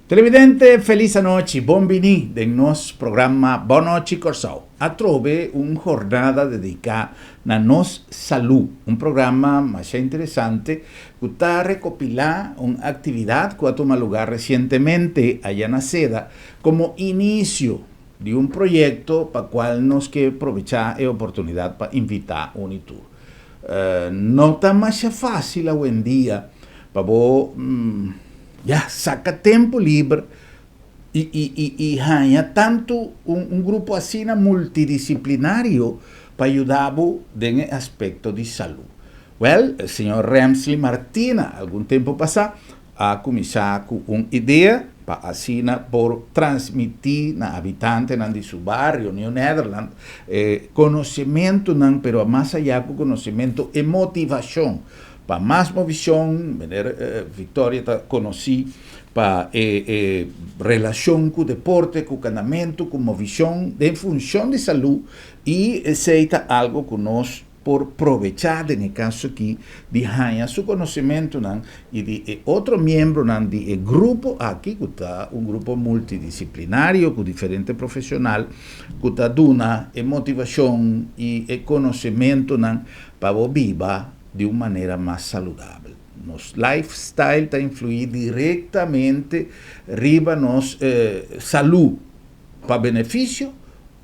Televidente, felis anochi, bon bini den nos programa Bon Nochi Kòrsou. Atrobe un jornada dediká na nos salú, un programa masha interesante ku ta rekopilá un aktividat ku a tuma lugá resientemente aya na Seda komo inisio di un proyekto pa kual nos ke probechá e oportunidat pa invitá un i tur. No ta masha fásil awendia pa bo ya saka tempu liber i i i i haña tantu un un grupo asina multidisiplinario pa yuda bo den e aspekto di salú. Wèl, señor Remsley Martina algun tempu pasá a kuminsá ku un idea pa asina por transmití na habitantenan di su bario Nieuw Nederland e konosementunan, pero mas ayá ku konosementu e motivashon pa mas movishon. Meneer Victoria ta konosí pa e e relashon ku deporte, ku kanamentu, ku movishon den funshon di salú i esei ta algu ku nos por probechá den e kaso aki di haña su konosementunan i di e otro miembronan di e grupo aki ku ta un grupo multidisiplinario ku diferente profesional ku ta duna e motivashon i e konosementunan pa bo biba di un manera mas saludabel. Nos lifestyle ta influí direktamente riba nos salú pa benefisio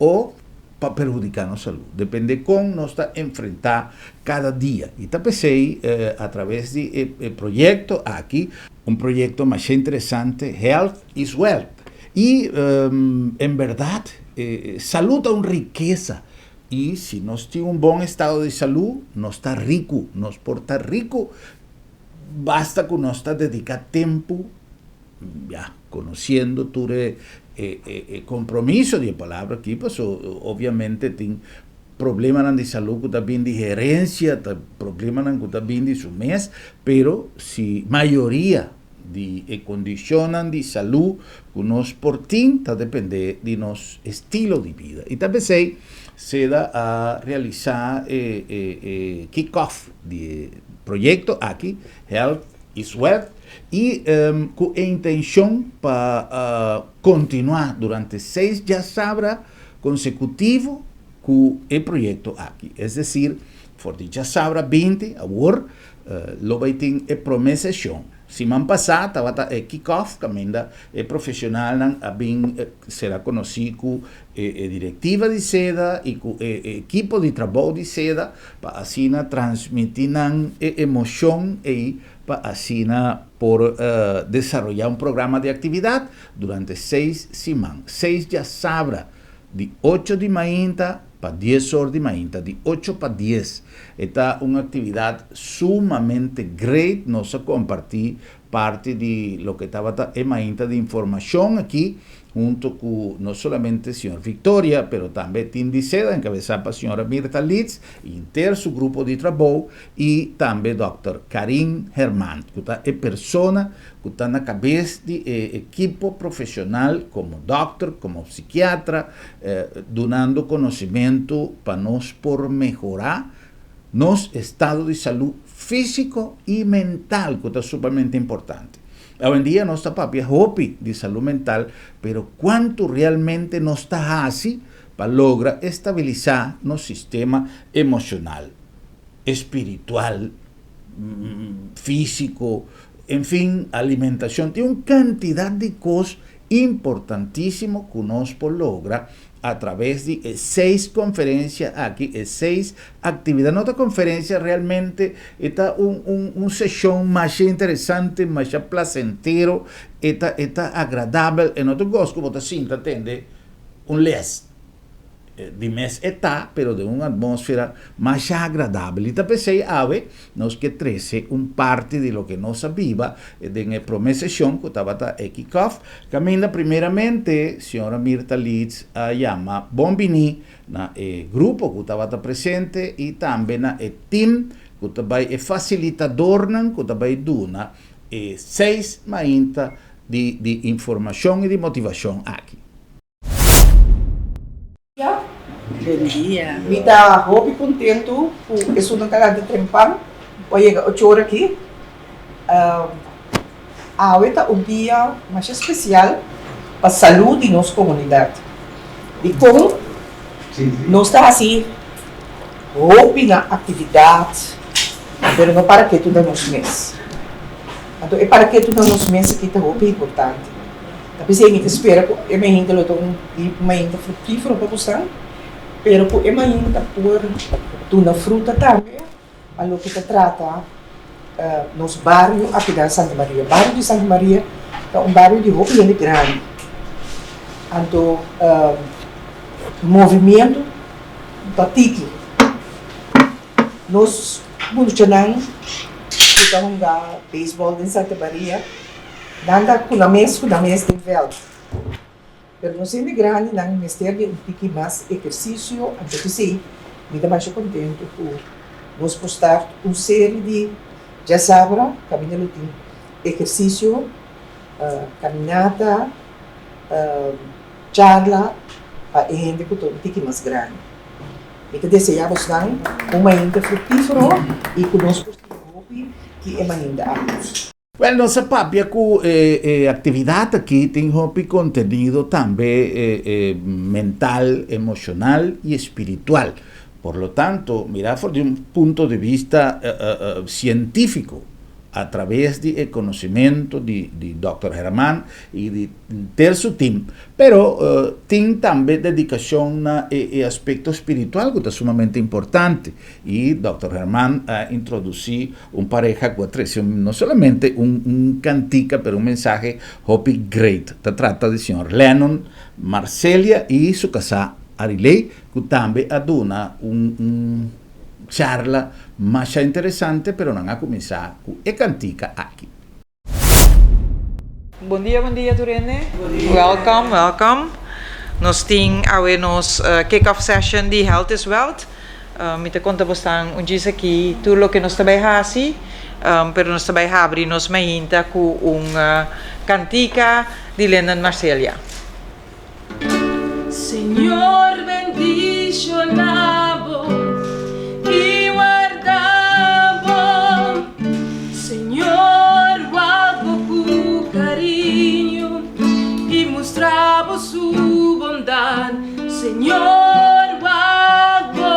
o pa perhudiká nos salú. Depende kon nos ta enfrentá kada dia. I ta p'esei a traves di e proyekto aki, un proyekto masha interesante, Health is Wealth. I en bèrdat salú ta un rikesa i si nos tin un bon estado di salú nos ta riku, nos por ta riku basta ku nos ta dediká tempu Ya, conociendo tur e e compromiso di e palabra aki, paso obviamente tin problemanan di salud cu ta bin di herencia, ta problemanan cu ta bin di su mes, pero si mayoria di e condicionnan di salud cu nos por tin ta depende di nos estilo di bida. Y ta pesey Seda a realisa e e kick-off di e proyecto aki, Health is Wealth, i ku e intenshon pa kontinuá durante seis djasabra konsekutivo ku e proyekto aki. Es desir, for di djasabra 20 awor lo bai tin e promé seshon. Siman pasá tabata e kick-off kaminda e profeshonalnan a bin sera konosí ku e direktiva di seda i ku e ekipo di trabou di seda pa asina transmití nan e emoshon ei pa asina por desaroyá un programa di aktividat durante seis siman, seis djasabra di ocho di mainta pa dies or di mainta, di ocho pa dies. E ta un aktividat sumamente great, nos a kompartí parti di loke tabata e mainta di informashon aki hunto ku no solamente señor Victoria, pero tambe team di seda enkabesá pa señora Mirta Litz i henter su grupo di trabou i tambe dòkter Karin Hermant ku ta e persona ku ta na kabes di e ekipo profeshonal komo dòkter, komo psikiatra, dunando konosimentu pa nos por mehorá nos estado di salú físiko i mental ku ta sumamente importante. Awendia nos ta papia hopi di salú mental, pero kuantu realmente nos ta hasi pa logra estabilisá nos sistema emoshonal, espiritual, físiko, en fin, alimentashon? Tin un kantidat di kos importantísimo ku nos por logra a traves di e seis conferencia aki, e seis actividad, no ta conferencia realmente, e ta un un un sesion masha interesante, masha placentero, e ta e ta agradabel, e no ta cos cu bo ta sinta tende un les. Di mes e ta, pero den un atmósfera masha agradabel. I ta p'esei awe nos ke trese un parti di loke nos a biba den e promé seshon ku tabata e kick-off, kaminda primeramente señora Mirta Leeds a yama bon biní na e grupo ku tabata presente i tambe na e tim ku ta bai e fasilitadornan ku ta bai duna e seis mainta di di informashon i di motivashon aki. Bon dia. Mi ta hopi kontentu ku esunnan ta lanta trempan ku a yega ocho ora aki. Awe ta un dia masha spesial pa salú di nos komunidat. Dikon nos ta hasi hopi na aktividat, pero no para ketu na nos mes? Anto e para ketu na nos mes aki ta hopi importante. Ta p'esei mi ta spera ku e mainta lo ta un mainta fruktífero pa bosan, pero ku e mainta por duna fruta tambe. Pa loke ta trata nos bario aki na Santa Maria. Bario di Santa Maria ta un bario di hopi hende grandi. Anto movimiento ta tiki. Nos muchanan ku ta hunga beisbòl den Santa Maria, nan ta ku nan mes ku nan mes den vèlt. Pero nos hende grandinan mester di un tiki mas ehersisio, anto p'esei mi ta masha kontentu ku nos por start un seri di djasabra kaminda lo tin ehersisio, kaminata, charla pa e hende ku ta un tiki mas grandi. Mi ta deseá bosnan un mainta fruktífero i ku nos por siña hopi di e mainta aki. Wèl, nos a papia ku e aktividat aki tin hopi kontenido tambe mental, emoshonal i espiritual. Por lo tanto, mirá for di un punto di bista sientífiko, a traves di e konosementu di dòkter Herman i di henter su tim, Pero tin tambe dedikashon na e aspekto spiritual ku ta sumamente importante i Dòkter Herman a introdusí un pareha ku a trese no solamente un kantika pero un mensahe hopi great. Ta trata di señor Lennon Marcelia i su kasá Ariley ku tambe a duna un charla masha interesante pero nan a kuminsá ku e kantika aki. Bon dia bon dia tur hende. Welcome welcome. Nos tin awe nos kick off session di Health is Wealth. Mi ta konta bosnan un djis aki tur loke nos ta bai hasi, pero nos ta bai habri nos mainta ku un kantika di Lyndon Marcelia. Señor bendiciona bo y warda bo, Señor wak bo cu cariño y mustra bo su bondad, Señor wak bo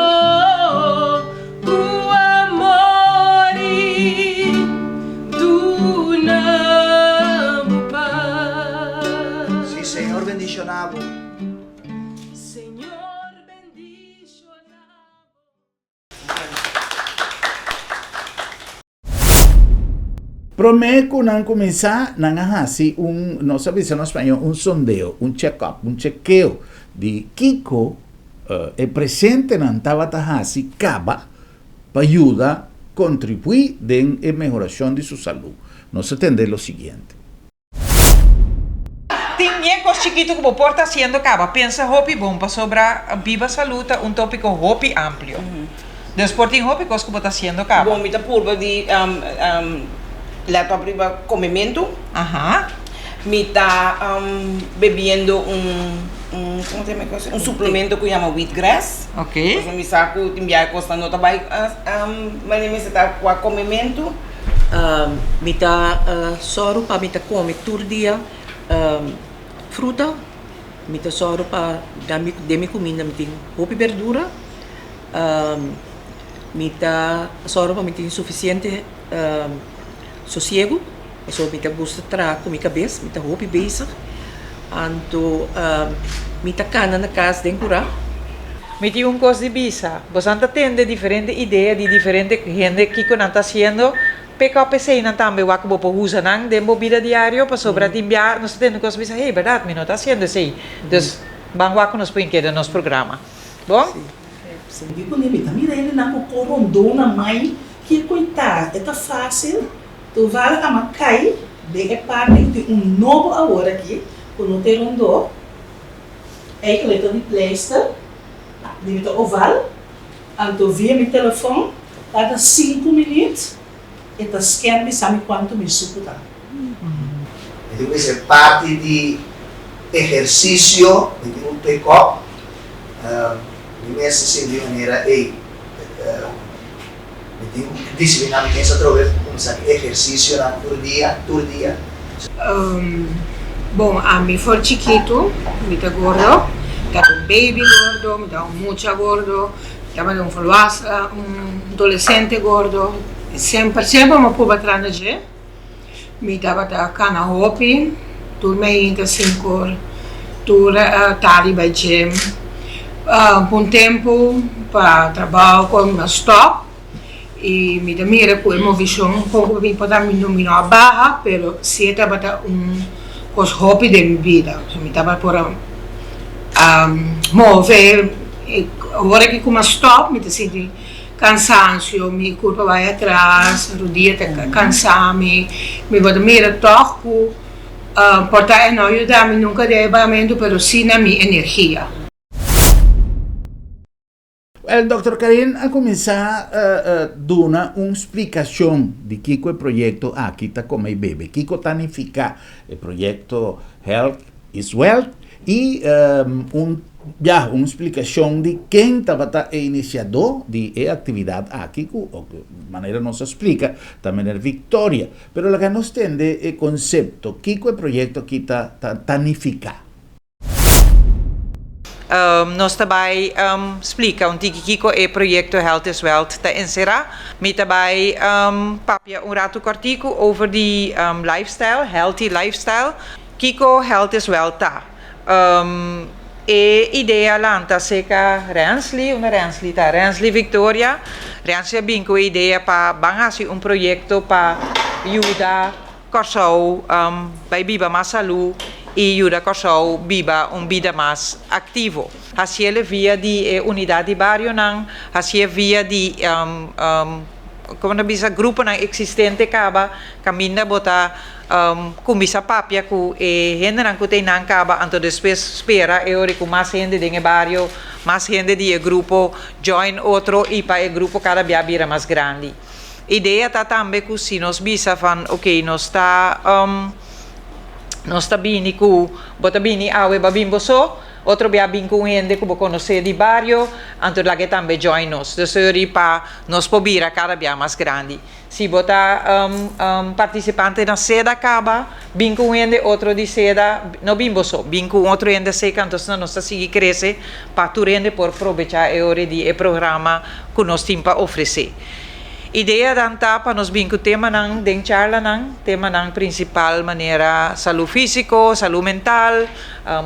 cu amor y duna bo paz. Sí, Señor bendiciona bo. Señor bendiciona bo. Promé ku nan kuminsá, nan a hasi un, nos a bisa na spañó, un sondeo, un check-up, un chekeo di kiko e presentenan tabata hasi kaba pa yuda kontribuí den e mehorashon di su salú. Nos a tende lo siguiente. Tin bien kos chikitu ku bo por ta hasiendo kaba. Pensa hopi bon pasobra biba salú ta un tópiko hopi amplio. Dus por tin hopi kos ku bo ta hasiendo kaba. Bon, mi ta purba di lèt òp riba komementu. Mi ta bebiendo un, komo ta yama e kos? Un suplemento ku yama wheatgrass. Pasobra mi sa ku tin biaha e kosnan no ta bai manera mi mester ta ku a komementu. Mi ta sòru pa mi ta kome tur dia fruta, mi ta sòru pa den mi kuminda mi tin hopi berdura, mi ta sòru pa mi tin sufisiente sosiegu, pasobra mi ta gusta traha ku mi kabes, mi ta hopi bezig, anto mi ta kana na kas den kurá. Mi tin un kos di bisa, bosan ta tende diferente idea di diferente hende kiko nan ta hasiendo, peka op eseinan tambe wak bo por usa nan den bo bida diario pasobra tin bia nos ta tende kos bisa hey berdad mi no ta hasiendo esei, dus ban wak ku nos por inkeda nos programa. Bon? Di kuné mi ta mira hendenan ku por rondó na mai, kiko i ta? E ta fásil? Toval a ma kai den e parti ku tin un nobo awor aki ku no te rondó. Eigenlijk ta di pleister, di mi ta oval, anto via mi telefon kada sinku minuut e ta scan bisa mi kuantu mi suku ta. Mi tin ku bisa e parti di ehersisio, mi tin un pick up, mi mes ta sinti manera ey, mi tin ku disiplina mi mes atrobe pa kuminsá ku ehersisionan tur dia, tur dia. Bon, ami for chikitu mi ta gordo, mi tabata un baby gordo, mi tabata un mucha gordo, mi tabata un volwassen, un adolescente gordo, semper semper mi a purba traha na dje. Mi tabata kana hopi, tur mainta sinkor, tur tardi bai gym. Pa un tempu pa trabou ku mi a stòp i mi ta mira ku e movishon poko mi por ta mi no a baha pero si e tabata un kos hopi den mi bida. Mi tabata por a move, ora ku mi a stòp mi ta sinti. Cansancio, mi curpa bai atras, rodia ta cansa mi, mi bo ta mira toch cu por ta e no yuda mi nunca den e bamento pero si na mi energia. Wel, Dòkter Karin a kuminsá duna un splikashon di kiko e proyekto aki ta kome i bebe, kiko ta nifiká e proyekto Health is Wealth i un Ya, un splikashon di ken tabata e inisiadó di e aktividat aki ku, manera nos a splika, ta Meneer Victoria. Pero laga nos tende e konsepto, kiko e proyekto aki ta ta nifiká. Nos ta bai splika un tiki kiko e proyekto Health is Wealth ta enserá. Mi ta bai papia un ratu kòrtiku over di lifestyle, healthy lifestyle. Kiko Health is Wealth ta? E idea lanta serka Rensley, unda Rensley ta? Rensley Victoria. Rensley a bin ku e idea pa ban hasi un proyekto pa yuda Kòrsou bai biba mas salú i yuda Kòrsou biba un bida mas aktivo. Hasiel e via di e unidat di barionan, hasié via di komo ta bisa gruponan eksistente kaba kaminda bo ta Kuminsá papia ku e hendenan ku ta einan kaba, anto despues spera e ora ku mas hende den e bario, mas hende di e grupo join otro i pa e grupo kada bia bira mas grandi. Idea ta tambe ku si nos bisa van oke nos ta nos ta bini ku bo ta bini awe bo a bin bo so, otro bia bin ku un hende ku bo konosé di bario, anto laga e tambe join nos. Dus e ora pa nos por bira kada bia mas grandi. Si bo ta partisipante na seda kaba, bin ku un hende otro di seda, no bin bo so, bin ku un otro hende seka, entonces nos ta sigui krese pa tur hende por probecha e ora di e programa ku nos tin pa ofresé. Idea dan ta pa nos bin ku temanan den charlanan, temanan prinsipal manera salú físiko, salú mental,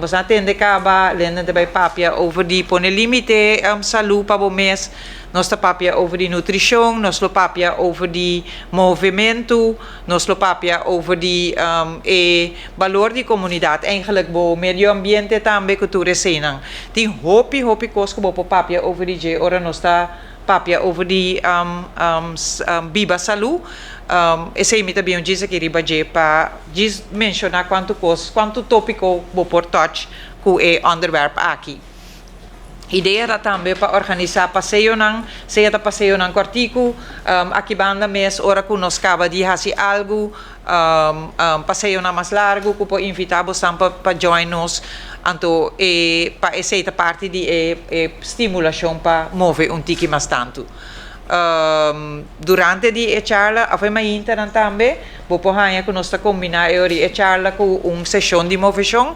bo sa tende kaba, Lenden ta bai papia over di pone límite salú pa bo mes, Nos ta papia over di nutrishon, nos lo papia over di movementu, nos lo papia over di e balor di komunidat, eigenlijk bo medio ambiente tambe ku tur eseinan. Tin hopi hopi kos ku bo por papia over di dje ora nos ta papia over di biba salú. Esei mi ta bin un djis aki riba dje pa djis menshoná kuantu kos, kuantu tópiko bo por touch ku e onderwerp aki. Idea ta tambe pa organisá paseonan, sea ta paseonan kòrtiku, aki banda mes ora ku nos kaba di hasi algu, paseonan mas largu ku por invitá bosnan pa join nos. Anto e pa esei ta parti di e e stimulashon pa move un tiki mas tantu. Durante di e charla òf e maintanan tambe bo por haña ku nos ta kombiná e ora di e charla ku un seshon di moveshon.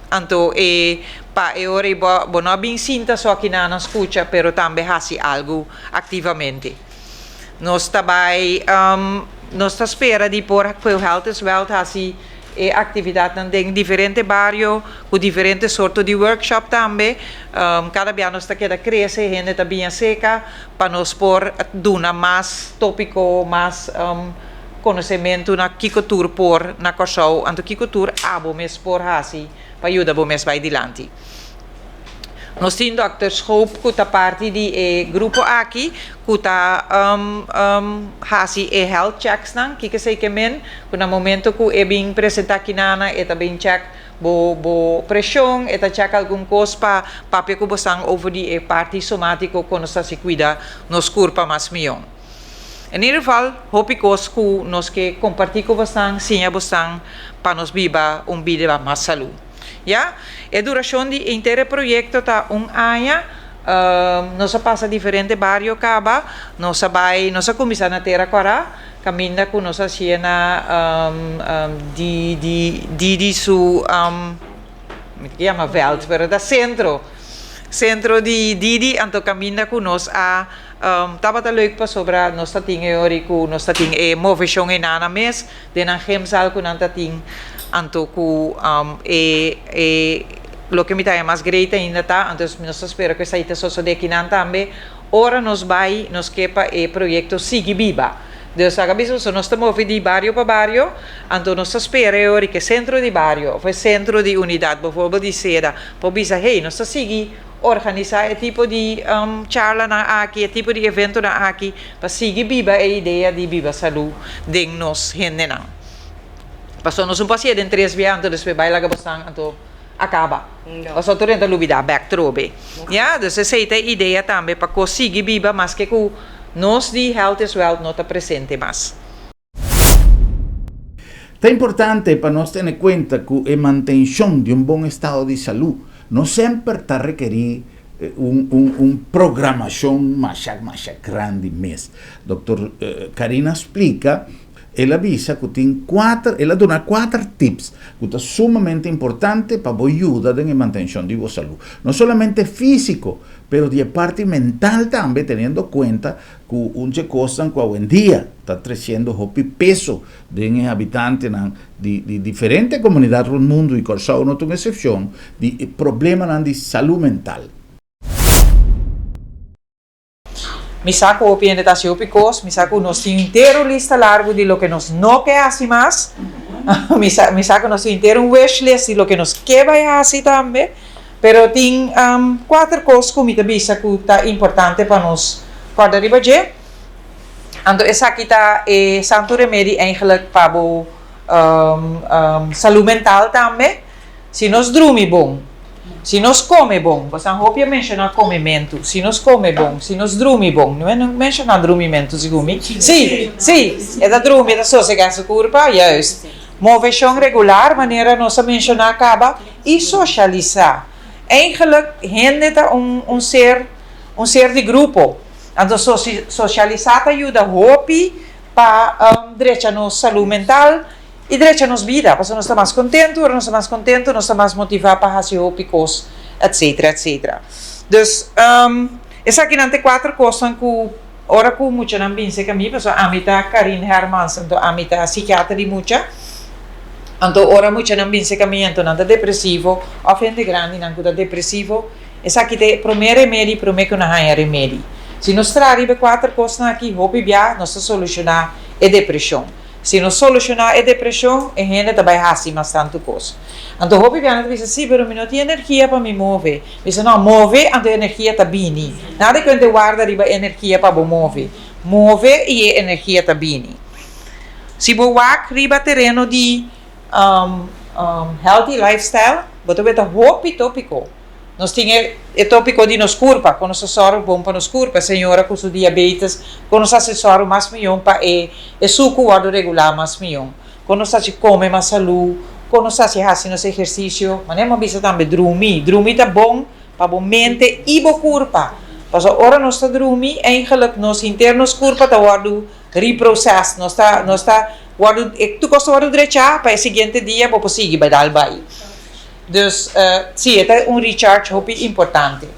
Anto e pa e ora ei bo bo no a bin sinta so aki nan a scucha pero tambe haci algo activamente. Nos ta bay nos ta spera di por cu Health is Wealth haci e actividadnan den diferente bario cu diferente sorto di workshop tambe. Cada bia nos ta keda crece hende ta biña seca pa nos por duna mas topico mas Konosementu na kiko tur por na Kòrsou, anto kiko tur abo mes por hasi pa yuda bo mes bai dilanti. Nos tin Dòkter Schoop ku ta parti di e grupo aki ku ta hasi e health checks nan, kiko esei ke men ku na momento ku e bin presentá kinana e ta bin chèk bo bo preshon, e ta chèk algun kos pa papia ku bosan over di e parti somátiko kon nos ta hasi kuida nos kurpa mas mihó. En ieder geval, hopi kos ku nos ke kompartí ku bosnan, siña bosnan pa nos biba un bida mas salú. Ya, e durashon di henter e proyekto ta un aña. Nos a pasa diferente bario kaba, nos a bai, nos a kuminsá na Tera Kòrá, kaminda ku nos a hasié na di di Didi su mi ta yama vèlt pero ta sentro sentro di Didi anto kaminda ku nos a tabata leuk pasobra nos ta tin e ora ku nos ta tin e moveshon einan nan mes den nan gymzaal ku nan ta tin anto ku e e loke mi ta haña mas great ainda ta anto nos ta spera ku esei ta sosodé kinan tambe ora nos bai nos ke pa e proyekto sigui biba. Dus a bisa boso nos ta move di bario pa bario anto nos ta spera e ora ku e sentro di bario òf e sentro di unidat bòvorbel di seda por bisa hey nos ta sigui Organisá e tipo di charlanan aki, e tipo di eventonan aki pa sigui biba e idea di biba salú den nos hendenan. Pasobra nos no por hasié den tres bia anto despues bai laga bosnan anto a kaba. Pasobra tur hende ta lubidá bèk trobe. Ya, dus esei ta e idea tambe pa kos sigui biba maske ku nos di Health is Wealth no ta presente mas. Ta importante pa nos tene kuenta ku e mantenshon di un bon estado di salú no semper ta rekerí un un programashon masha masha grandi mes. Dòkter Karina splika, el a bisa ku tin kuater, el a duna kuater tips ku ta sumamente importante pa bo yuda den e mantenshon di bo salú, no solamente físiko, pero di e parti mental tambe teniendo kuenta Ku un dje kosnan ku awendia ta tresiendo hopi peso den e habitantenan di di diferente komunidat rònt mundu i Kòrsou no ta un esepshon, di e problemanan di salú mental. Mi sa ku hopi hende ta hasi hopi kos, mi sa ku nos tin un henter un lista largu di loke nos no ke hasi mas, mi sa mi sa ku nos tin henter un wish list di loke nos ke bai hasi tambe. Pero tin kuater kos ku mi ta bisa ku ta importante pa nos kòrda riba dje. Anto esaki ta e santu remedi eigenlik pa bo salú mental tambe. Si nos drumi bon, si nos kome bon, boso hopi a menshoná komementu, si nos kome bon, si nos drumi bon, no a menshoná drumimentu segun mi? Sí, sí, e ta drumi, e ta sosegá su kurpa, juist. Moveshon regular, manera nos a menshoná kaba, i sosialisá. Eigenlijk hende ta un un ser un ser di grupo. Anto sosialisá ta yuda hopi pa drecha nos salú mental i drecha nos bida, pasobra nos ta mas kontentu, ora nos ta mas kontentu nos ta mas motivá pa hasi hopi kos, etsetera, etsetera. Dus esakinan ta e kuater kosnan ku Ora ku muchanan bin serka mi, pasobra ami ta Karin Hermans, anto ami ta sikiater di mucha, anto ora muchanan bin serka mi anto nan ta depresivo òf hende grandinan ku ta depresivo, esaki ta e promé remedi promé ku nan haña remedi. Si nos traha riba e kuater kosnan aki hopi bia nos ta solushoná e depreshon. Si nos solushoná e depreshon e hende ta bai hasi mas tantu kos. Anto hopi bia nan ta bisa, sí, pero mi no tin energia pa mi move. Bisa no, move anto e energia ta bini. Nada ku hende warda riba e energia pa bo move. Move i e energia ta bini. Si bo wak riba tereno di healthy lifestyle, bo ta weta hopi topiko. Nos tin e topiko di nos kurpa, kon nos ta sòru bon pa nos kurpa. E señora ku su diabetes, kon nos ta hasi sòru mas mion pa e suku wòrdu regulá mas mion. Kon nos ta haci come mas salú, kon nos ta haci haci nos ehercicio, manera mi a bisa tambe drumi, drumi ta bon pa bo mente y bo curpa, pasobra ora nos ta drumi eigenlijk nos henter nos curpa ta wordo reprocess, nos ta nos ta wordo tur cos ta wordo drecha pa e siguiente dia bo por sigui bai dal bai, dus si e ta un recharge hopi importante.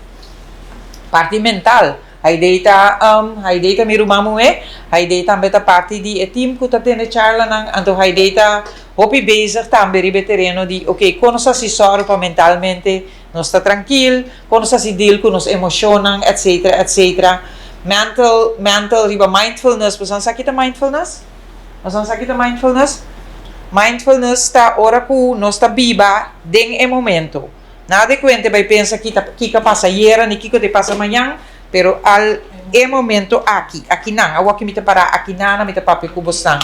Parti mental. Haidee ta Haidee ta mi ruman muhé. Haidee tambe ta parti di e team ku ta tene charlanan. Anto Haidee ta hopi bezig tambe riba e tereno di oke kon nos ta hasi sòru pa mentalmente nos ta trankil, kon nos ta hasi deal ku nos emoshonnan etsetera etsetera. Mental mental riba mindfulness, boso nan sa ki ta mindfulness? Boso nan sa ki ta mindfulness? Mindfulness ta ora ku nos ta biba den e momento. Nada di kuente bai pensa ki ta kiko a pasa ayera ni kiko ta pasa mañan, pero al e momento aki, akinan, awor ki mi ta pará akinana mi ta papia ku bosnan.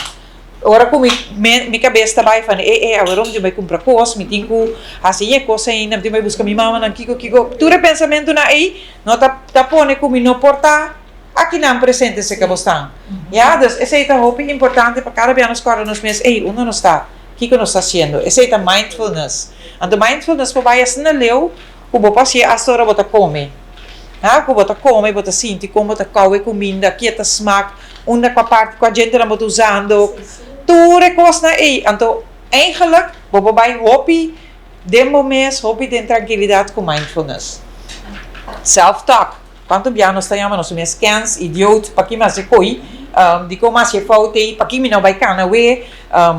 Ora ku mi mi kabes ta bai van e e awerom mi tin bai kumpra kos, mi tin ku hasi e kos ainda, mi tin bai buska mi mamanan kiko kiko, tur e pensamentunan ei no ta ta pone ku mi no por ta akinan presente serka bosnan. Ya, dus esei ta hopi importante pa kada bia nos kòrda nos mes, ey, unda nos ta? Kiko nos ta hasiendo? Esei ta mindfulness. Anto mindfulness por bai asina leu ku bo por hasié asta ora bo ta kome. Ha, ku bo ta kome, bo ta sinti kon bo ta kou e kuminda, kie ta smak. Unda kua parti kua djentenan bo ta usando. Tur e kosnan ei. Anto eigenlijk bo por bai hopi den bo mes, hopi den trankilidat ku mindfulness. Self talk. Kuantu bia nos ta yama nos mes kens, idioot, paki mi hasi koi, dikon mi hasi e fout ei, paki mi no bai kana awe,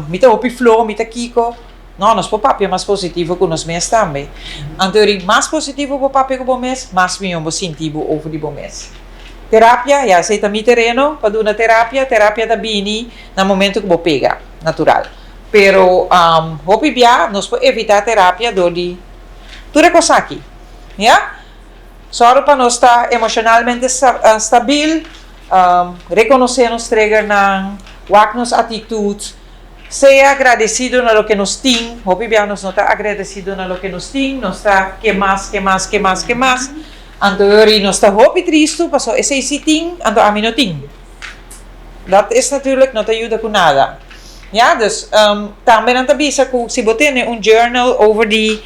mi ta hopi flo, mi ta kiko. No, nos por papia mas positivo ku nos mes tambe. Anto eri mas positivo bo papia ku bo mes, mas mihó bo sinti bo over di bo mes. Terapia, ya esei ta mi tereno pa duna terapia. Terapia ta bini na momento ku bo pega, natural. Pero hopi bia nos por evitá terapia dor di tur e kos aki. Ya? Sòru pa nos ta emoshonalmente stabil, rekonosé nos triggernan, wak nos atitut. Sea agradecido na loke nos tin. Hopi bia nos no ta agradecido na loke nos tin. Nos ta ke mas, ke mas, ke mas, ke mas. Anto yori nos ta hopi tristu paso esei si tin, anto ami no tin. Dat is natuurlijk no ta yuda ku nada. Ya, dus tambe nan ta bisa ku si bo tene un journal over di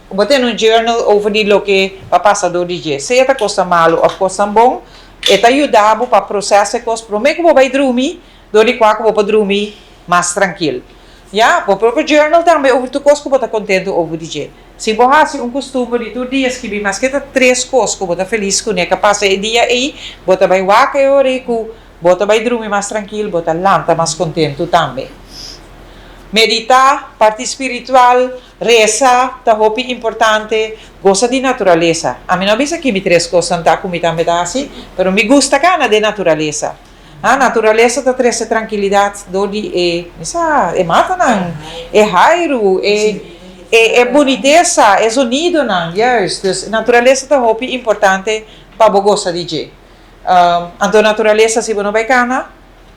bo tene un journal over di loke bo a pasa dor di dje, sea ta kosnan malu of kosnan bon, e ta yuda bo pa procesa e kos prome ku bo bai drumi. Dor di kua ku bo por drumi mas trankil. Ya, bo propio journal tambe over tur kos ku bo ta kontentu over di dje. Si bo hasi un kustumber di tur dia skibi maske ta tres kos ku bo ta felis kuné ka pasa e dia ei, bo ta bai wak e ora ei ku bo ta bai drumi mas trankil, bo ta lanta mas kontentu tambe. Meditá, parti spiritual, resa ta hopi importante, gosa di naturalesa. Ami no a bisa ki mi tres kosnan ta ku mi tambe ta hasi, pero mi gusta kana den naturalesa. A naturalesa ta trese trankilidat dor di e, mi sa, e matanan, e hairu, e e bunitesa, e zonidonan, juist. Dus naturalesa ta hopi importante pa bo gosa di dje. Anto naturalesa si bo no bai kana,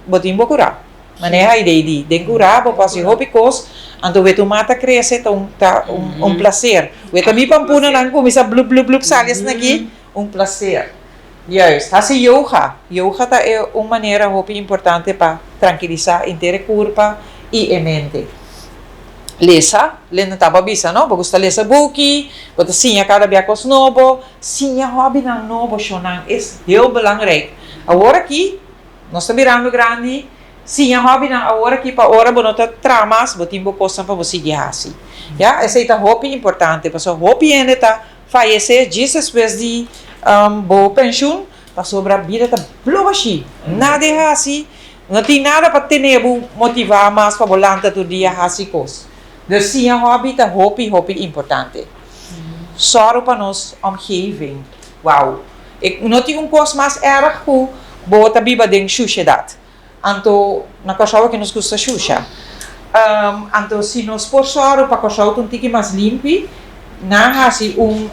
bo tin bo kurá. Manera idei di den kurá bo por hasi hopi kos, anto wet un mata krese ta un ta un plaser. Wet a mi pampunanan kuminsá blup blup blup sali asina aki, un plaser. Juist, hasi yoga. Yoga ta e un manera hopi importante pa trankilisá henter e kurpa i e mente. Lesa, Lenda taba bisa no, bo gusta lesa buki, bo ta siña kada bia kos nobo, siña hòbinan nobo shonnan es heel belangrijk. Awor aki nos ta birando grandi, siña hòbinan awor aki pa ora bo no ta traha mas bo tin bo kosnan pa bo sigui hasi. Ya, esei ta hopi importante pasobra hopi hende ta Fayesé djis despues di bo penshun, pasobra bida ta blo bashí. Nada e hasi, no tin nada pa tene bo motivá mas pa bo lanta tur dia hasi kos. Dus siña hòbi ta hopi hopi importante. Sòru pa nos omgeving. Wou! E no tin un kos mas èrg ku bo ta biba den shushedat. Anto na Kòrsou aki nos gusta shusha. Anto si nos por sòru pa Kòrsou ta un tiki mas limpi, nan hasi un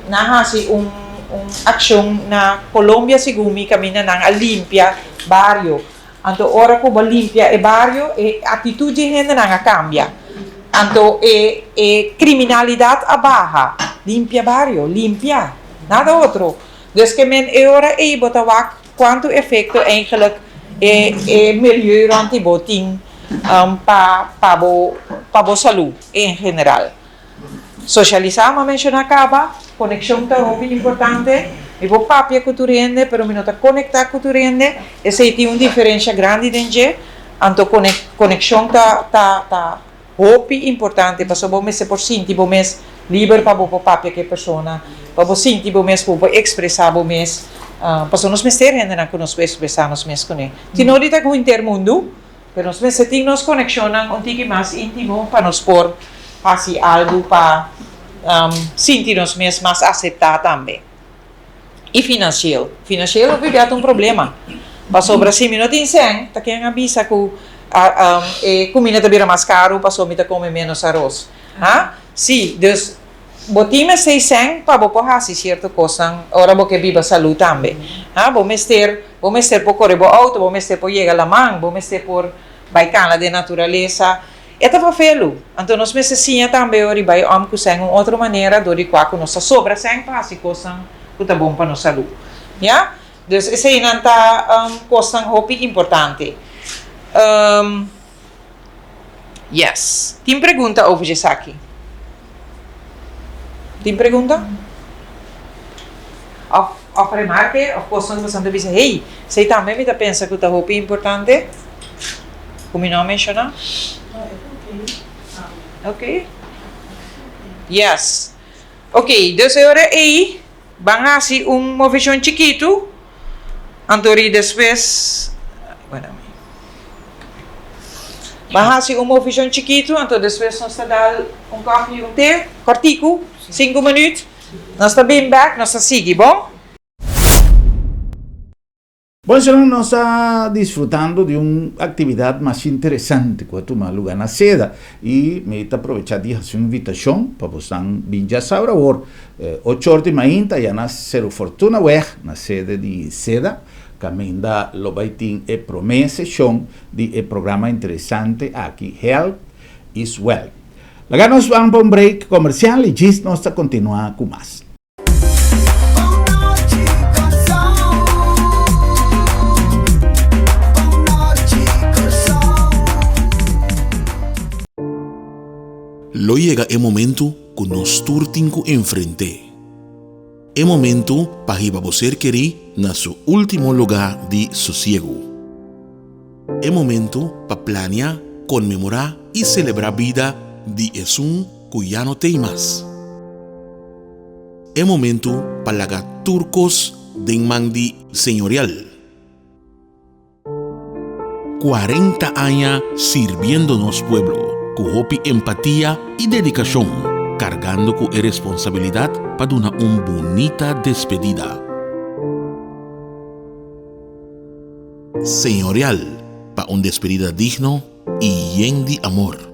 nan hasi un un akshon na Colombia segun mi kaminda nan a limpia bario. Anto ora ku bo limpia e bario e aktitut di e hendenan a kambia. Anto e e kriminalidat a baha. Limpia bario, limpia, nada otro. Dus ke men e ora ei bo ta wak. Kuantu efekto eigenlik e e milieu rònt di bo tin pa pa bo pa bo salú en general? Sosialisá mi a menshoná kaba, konekshon ta hopi importante. Mi por papia ku tur hende pero mi no ta konektá ku tur hende, esei tin un diferensha grandi den dje. Anto konekshon ta ta ta Hopi importante pasobra bo mester por sinti bo mes liber pa bo por papia ku e persona, pa bo sinti bo mes ku bo por ekspresá bo mes, pasobra nos mester hendenan ku nos por ekspresá nos mes kuné. Tin no di ta ku henter mundu, pero nos mester tin nos konekshonnan un tiki mas íntimo pa nos por hasi algu pa sinti nos mes mas aseptá tambe. I finansiel. Finansiel hopi bia ta un problema. Pasobra si mi no tin sèn, ta ken a bisa ku e kuminda ta bira mas karu pasobra mi ta kome ménos aros. Ha? Sí, dus bo tin mester sèn pa bo por hasi sierto kosnan ora bo ke biba salú tambe. Ha? Bo mester, bo mester por kore bo outo, bo mester por yega laman, bo mester por bai kana den naturalesa. E ta fafelu. Anto nos mester siña tambe ora di bai om ku sèn un otro manera dor di kua ku nos ta sobra sèn pa hasi kosnan ku ta bon pa nos salú. Ya? Dus eseinan ta kosnan hopi importante. Yes. Tin pregunta over djesaki? Tin pregunta? Òf. òf remarke òf kosnan ku boso ta bisa, hey, esei tambe mi ta pensa ku ta hopi importante ku mi no a menshoná? Ok. Yes. Ok, dus e ora ei ban hasi un moveshon chikitu, anto ri despues, bueno, ban hasi un moveshon chikitu, anto despues nos ta dal un kòfi i un te, kòrtiku, sinku minüt, nos ta bin bèk, nos ta sigui, bon? Bon señor, nos ta disfrutando di un actividad mas interesante cu a tuma lugar na Seda y mi ta aprovecha di haci un invitacion pa bosnan bin djasabra awor ocho or di mainta ya na Seru Fortunaweg na sede di Seda caminda lo bay tin e prome sesion di e programa interesante aki Health is Wealth. Laga nos ban pa un break comercial y djis nos ta continua cu mas. Lo yega e momentu ku nos tur tin ku enfrent'é. E momentu pa hiba bo ser kerí na su último lugá di sosiegu. E momentu pa plania, konmemorá i selebrá bida di esun ku ya no t'ei mas. E momentu pa laga tur kos den man di Señorial. 40 aña sirbiendo nos pueblo ku hopi empatia i dedikashon, kargando ku e responsabilidat pa duna un bunita despedida. Señorial pa un despedida digno i yen di amor.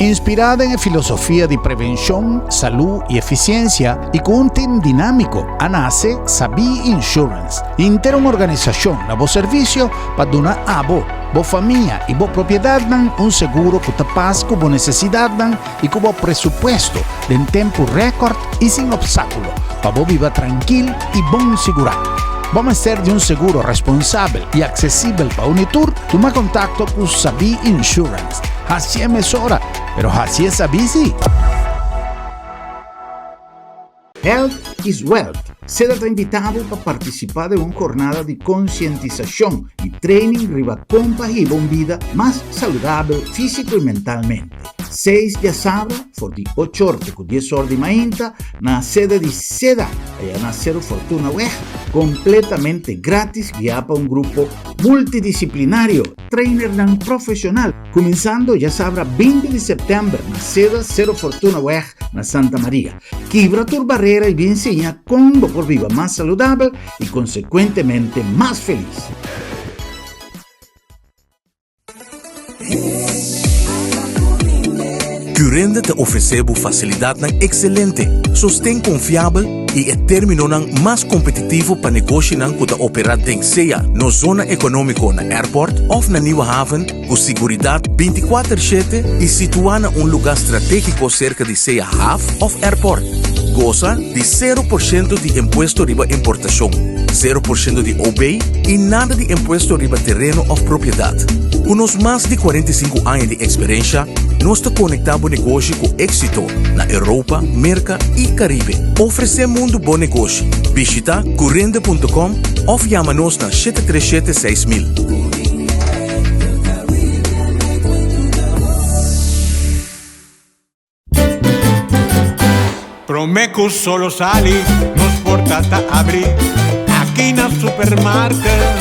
Inspirá den e filosofia di prevenshon, salú i efisiensia i ku un tim dinámiko, a nase Sabí Insurance, henter un organisashon na bo servisio pa duna abo, bo famia i bo propiedatnan un seguro ku ta pas ku bo nesesidatnan i ku bo presupuesto den tempu rèkòrt i sin opstákulo pa bo biba trankil i bon sigurá. Bo mester di un seguro responsabel i aksesibel pa un i tur? Tuma kontakto ku Sabí Insurance. Hasié mesora, pero hasié sabí sí! Health is Wealth, Seda ta invitá bo pa partisipá den un jornada di konsientisashon i training riba kon pa hiba un bida mas saludabel físiko i mentalmente. Seis djasabra for di ocho or te ku dies or di mainta na sede di Seda, aya na Seru Fortuna Weg, kompletamente grátis guiá pa un grupo multidisiplinario, trainernan profesional, kuminsando djasabra 20 di sèptèmber na Seda Seru Fortuna Weg na Santa Maria. Kibra tur barera i bin siña kon bo por biba mas saludabel i konsekuentemente mas felis. Curinde ta ofresé bo fasilidatnan ekselente, sosten konfiabel i e términonan mas kompetitivo pa negoshinan ku ta operá den sea nos zona ekonómiko na Airport òf na Nieuwe Haven ku siguridat bintikuater shete i situá na un lugá stratégiko serka di sea haf òf airport. Gosa di sero por shento di impuesto riba importashon, sero por shento di OB i nada di impuesto riba tereno òf propiedat. Ku nos mas di 45 aña di eksperensha, nos ta konektá bo negoshi ku éksito na Europa, Merka i Karibe. Ofresé mundu bo negoshi. Bishita curende.com òf yama nos na 737 6000. Prome cu solo sali, nos porta ta abri aki na supermarket.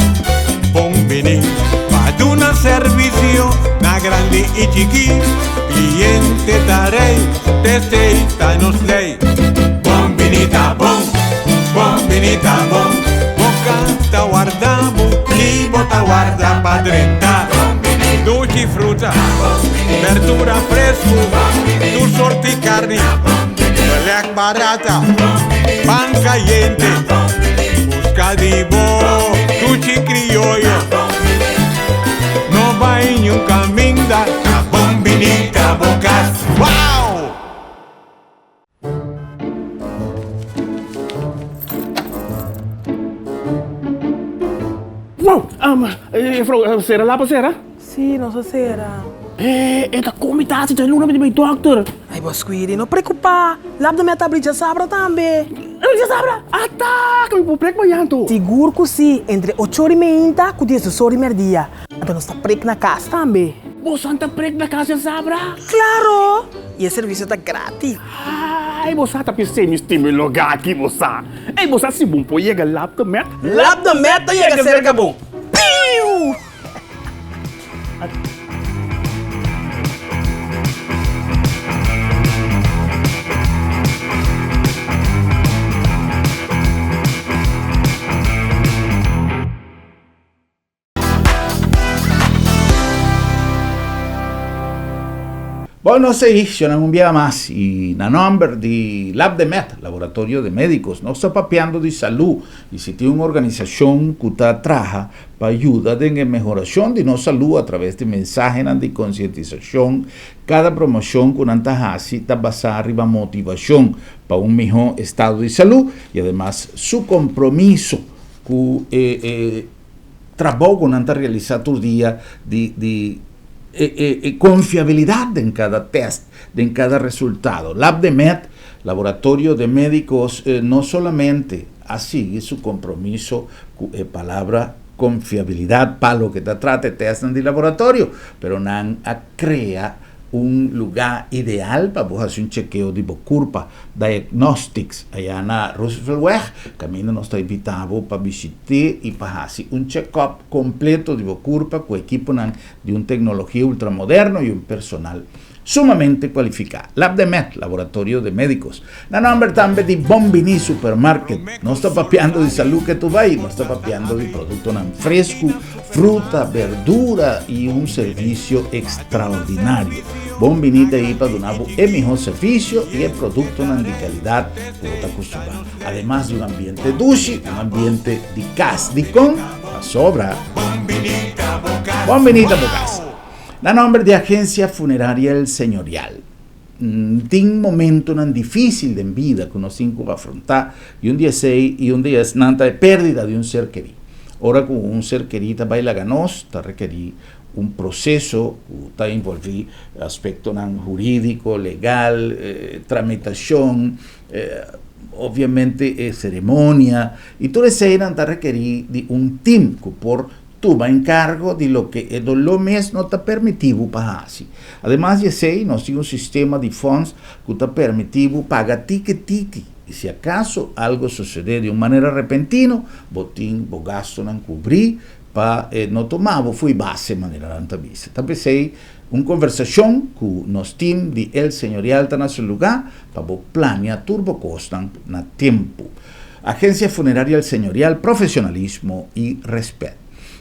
Bon bini pa duna servicio na grandi y chiki. Cliente ta rey, t'esey ta nos ley. Bon bini ta bon, bon bini ta bon. Bo canta warda bo y bo ta warda pa drenta. Dushi fruta, berdura fresco, tur sorti carni, belek barata, pan cayente. Busca di bo dushi crioyo. No bay niun caminda, ta bon bini ta bo cas. Wow! Wow! Juffrouw, sera lapa sera? Sí, nos a sera. E, e ta kon mi ta hasi djaluna mi ta bai dòkter. Ai bo Squidi, no preokupá, Lab de Med ta abri djasabra tambe. Abri djasabra? Ata, ku mi por prek mañan anto. Sigur ku si, entre ocho ora i meinta ku diesdos ora i mèrdia. Anto nos ta prek na kas tambe. Boso ta prek na kas djasabra? Klaro! I e servisio ta gratis. Ai, bo sa ta p'esei mi stima e lugá aki, bo sa. Ei, bo sa si bo por yega Lab de Med? Lab de Med ta yega serka bo. Piu! Bon, nos ei, shonnan un bia mas i na nomber di Lab de Med, Laboratorio de Médicos, nos ta papiando di salú i si tin un organisashon ku ta traha pa yuda den e mehorashon di nos salú a traves di mensahenan di konsientisashon, kada promoshon ku nan ta hasi ta basá riba motivashon pa un mihó estado di salú i ademas su kompromiso ku e trabou ku nan ta realisá tur dia di di e e e konfiabilidat den kada tèst, den kada resultado. Labdemed, Laboratorio de Médicos, no solamente a sigui su kompromiso ku e palabra konfiabilidat pa loke ta trata e tèstnan di laboratorio, pero nan a krea un lugá ideal pa bo hasi un chekeo di bo kurpa, Diagnostics, ayá na Rooseveltweg, kaminda nos ta invitá bo pa bishit'é i pa hasi un chèkòp kompleto di bo kurpa ku ekiponan di un teknologia ultramoderno i un personal sumamente kualifiká. Labdemed, Laboratorio de Médicos. Na nòmber tambe di Bon Biní Supermarket. Nos ta papiando di salú ke tu bai, nos ta papiando di produktonan fresku, fruta, berdura i un servisio ekstraordinario. Bon Biní ta ei pa duna bo e mihó servisio i e produktonan di kalidat ku bo ta kustumbrá. Ademas di un ambiente dushi, un ambiente di kas. Dikon? Pasobra Bon Biní ta bo kas. Na nòmber di Agensia Funeraria El Señorial. Tin momentonan difísil den bida ku nos tin ku afrontá, i un di esei i un di esnan ta e pérdida di un ser kerí. Ora ku un ser kerí ta bai laga nos, ta rekerí un proseso ku ta envolví aspektonan hurídiko, legal, tramitashon, obviamente e seremonia, i tur eseinan ta rekerí di un tim ku por Tuma enkargo di loke e doló mes no ta permití bo pa hasi. Ademas di esei, nos tin un sistema di fòns ku ta permití bo paga tiki tiki, i si akaso algu sosodé di un manera repentino, bo tin bo gastunan kubrí pa e no tuma bo fo'i base, manera nan ta bisa. Ta p'esei, un konversashon ku nos tim di El Señorial ta na su lugá pa bo plania tur bo kosnan na tempu. Agencia Funeraria El Señorial, profesionalismo y respet.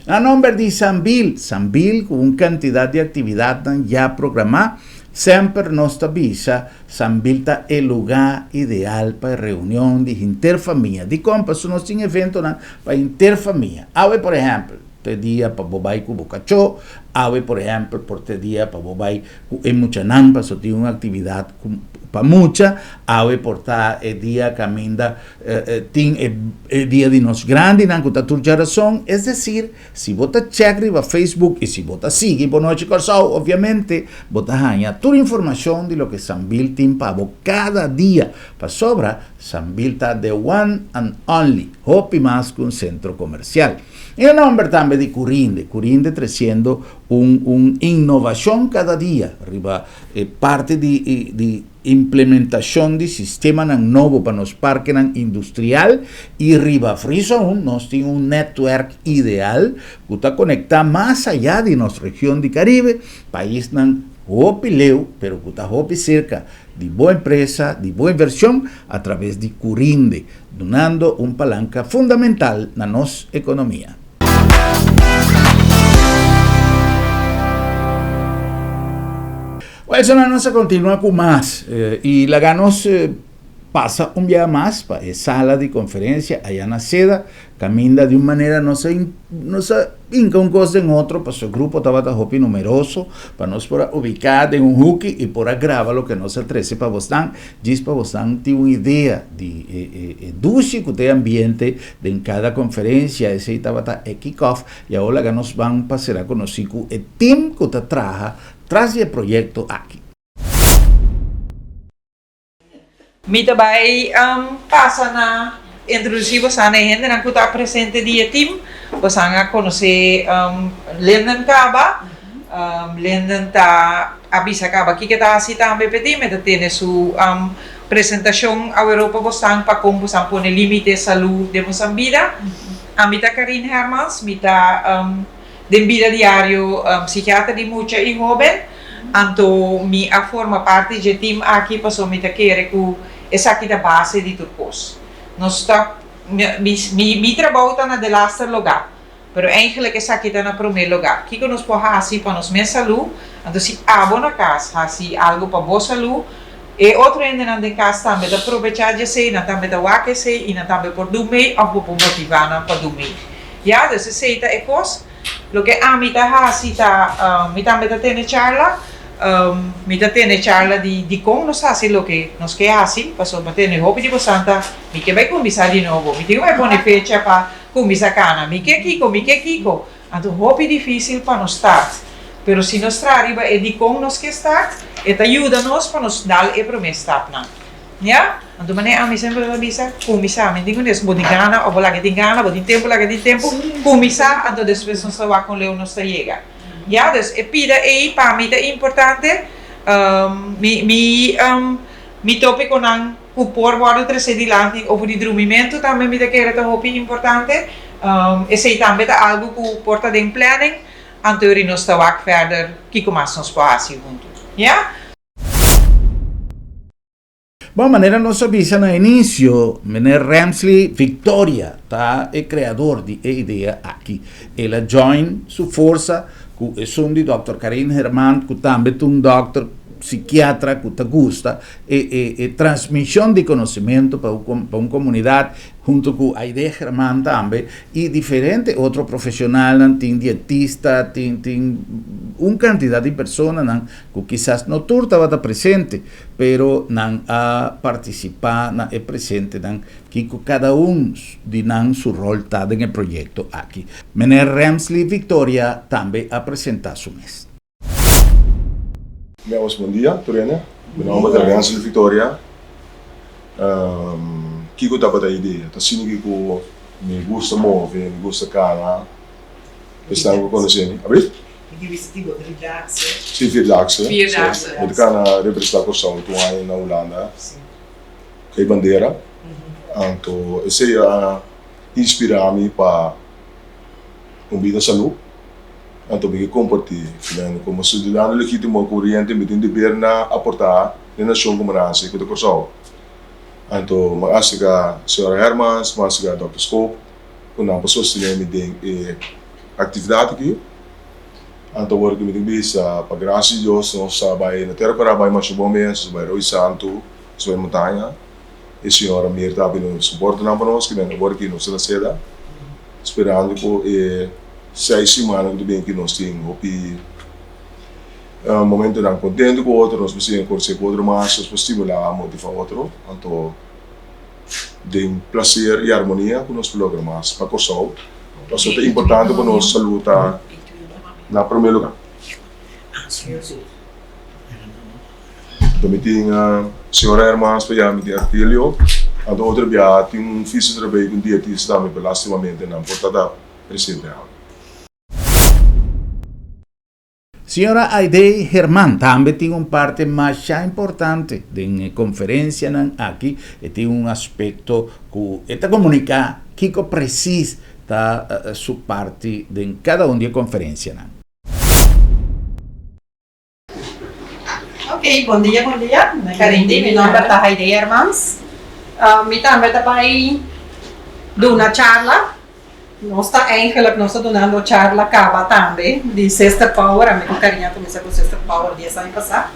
Na nomber di Sambil, Sambil cu un cantidad di actividadnan ya programa, semper nos ta bisa Sambil ta e lugar ideal pa e reunion di henter famia. Dicon? Pasobra nos tin eventonan pa henter famia. Awe por ehempel, ta e dia pa bo bay cu bo cacho, awe por ehempel por ta e dia pa bo bay cu e muchanan pasobra tin un actividad cu pa mucha, awe por ta e dia caminda tin e dia di nos grandinan cu ta tur djarason, es decir, si bo ta check riba Facebook y si bo ta sigui Bon Nochi Kòrsou obviamente bo ta haña tur informacion di loke Sambil tin pa bo cada dia, pasobra Sambil ta the one and only, hopi mas cu un centro comercial. E nomber tambe di Curinde, Curinde treciendo un un innovacion cada dia riba e parti di di implementacion di sistemanan nobo pa nos parkenan industrial y riba Free-Zone nos tin un netwerk ideal cu ta conecta mas aya di nos region di Caribe, paisnan hopi leu pero cu ta hopi cerca di bo empresa, di bo inversion a traves di Curinde, dunando un palanca fundamental na nos economia. Well, so nos a continua cu mas y laga nos pasa un biaha mas pa e sala di konferensia aya na Seda, kaminda di un manera nos a nos a hinka un kos den otro pasobra e grupo tabata hopi numeroso pa nos por a ubiká den un huki i por a graba loke nos a trese pa bosnan, djis pa bosnan tin un idea di e e e dushi ku ta e ambiente den kada konferensia. Esei tabata e kick-off i awor laga nos ban pa sera konosí ku e tim ku ta traha tras di e proyekto aki. Mi ta bai pasa na introdusí bosan na e hendenan ku ta presente di e tim. Bosan a konosé Linden kaba. Linden ta a bisa kaba kiko e ta hasi tambe p'e tim. E ta tene su presentashon aweró pa bosan pa kon bosan pone límite salú den bosan bida. Ami ta Karine Hermans, mi ta Den bida diario psikiater di mucha i hoben, anto mi a forma parti dje tim aki pasobra mi ta kere ku esaki ta base di tur kos. Nos ta, mi, mi trabou ta na delaster lugá, pero eigenlijk esaki ta na promé lugá. Kiko nos por hasi pa nos mes salú? Anto si abo na kas hasi algu pa bo salú, e otro hendenan den kas tambe ta probechá dje esei, nan tambe ta wak esei i nan tambe por dun mei òf bo por motivá nan pa dun mei. Ya, dus esei ta e kos. Loke ami ta hasi ta, mi tambe ta tene charla. Mi ta tene charla di dikon nos hasi loke nos ke hasi, pasobra mi a tene hopi di bosan ta, mi ke bai kuminsá di nobo, mi tin ku bai pone fecha pa kuminsá kana, mi ke kiko, mi ke kiko. Anto hopi difísil pa nos start. Pero si nos traha riba e dikon nos ke start, e ta yuda nos pa nos dal e promé stapnan. Ya? Anto manera ami semper ta bisa, kuminsá. Mi tin ku nes bo tin gana òf bo laga tin gana, bo tin tempu laga tin tempu, kuminsá anto despues nos ta wak kon leu nos ta yega. Ya? Dus e pida ei pa mi ta importante. Mi mi mi tópikonan ku por wòrdu tresé dilanti over di drumimentu tambe mi ta kere ta hopi importante. Esei tambe ta algu ku por ta den planning, anto yori nos ta wak verder kiko mas nos por hasi huntu. Ya? Bon, manera nos a bisa na inicio, meneer Ramsley Victoria ta e creador di e idea aki. El a join su forsa cu esun di Dòkter Karin Hermant, cu tambe ta un dòkter psikiatra cu ta gusta e e e transmision di conocimento pa pa un comunidad, hunto cu Aide Herman tambe y diferente otro profesionalnan, tin dietista, tin tin un cantidad di personanan cu kisas no tur tabata presente, pero nan a partisipá na e presentenan kiko kada un di nan su ròl ta den e proyekto aki. Meneer Ramsley Victoria tambe a presentá su mes. Mi awas bon dia tur hende. Mi nomber ta Ramsley Victoria. Kiko tabata e idea? Ta asina ku mi gusta move, mi gusta kana. Esnan ku konosé mi. Abri? Mi di bisa tipo driedaagse. Si, vierdaagse. Vierdaagse. Mi ta kana representá Kòrsou tur aña na Hulanda ku e bandera. Anto esei a inspirá mi pa un bida salú. Anto mi ke kompartí. Komo siudadano legítimo kuriente mi tin deber na aportá den nashon komo nase ku ta Kòrsou. Anto mi a aserká señora Hermans, mi a aserká dòkter Schoop ku nan por sostené mi den e Actividad aki, anto awor ki mi tin bisa, pa gracia di Dios nos a bay na Tera Cora, bay masha bon mes, nos a bay Rooi Santu, nos a bay montaña, e señora Mirta a bini soporte nan pa nos, kimen awor ki nos ta na seda, sperando cu e seis simannan cu ta bin aki nos tin hopi momentonan contento cu otro, nos por siña conoce cu otro mas, nos por stimula, motiva otro, anto den placer y armonia cu nos por logra mas pa Corsou. Pasobra ta importante pa nos salud ta na prome lugar. Anto mi tin señora Hermans pa ya, mi tin Artilio. Anto otro bia tin un fisioterapeuta y un dietista tambe, pero lastimamente nan por ta ta presente awe. Señora Aidee Herman tambe tin un parte masha importante den e conferencianan aki. E tin un aspecto cu e ta comunica kico precies ta su parti den cada un di e conferencianan. Ok, bon dia, bon dia. Carindi, mi nomber ta Haidee Hermans. Mi tambe ta bai duna charla. Nos ta eigenlijk, nos ta dunando charla caba tambe di Sister Power. Ami cu Carina a cuminsa cu Sister Power dies aña pasa.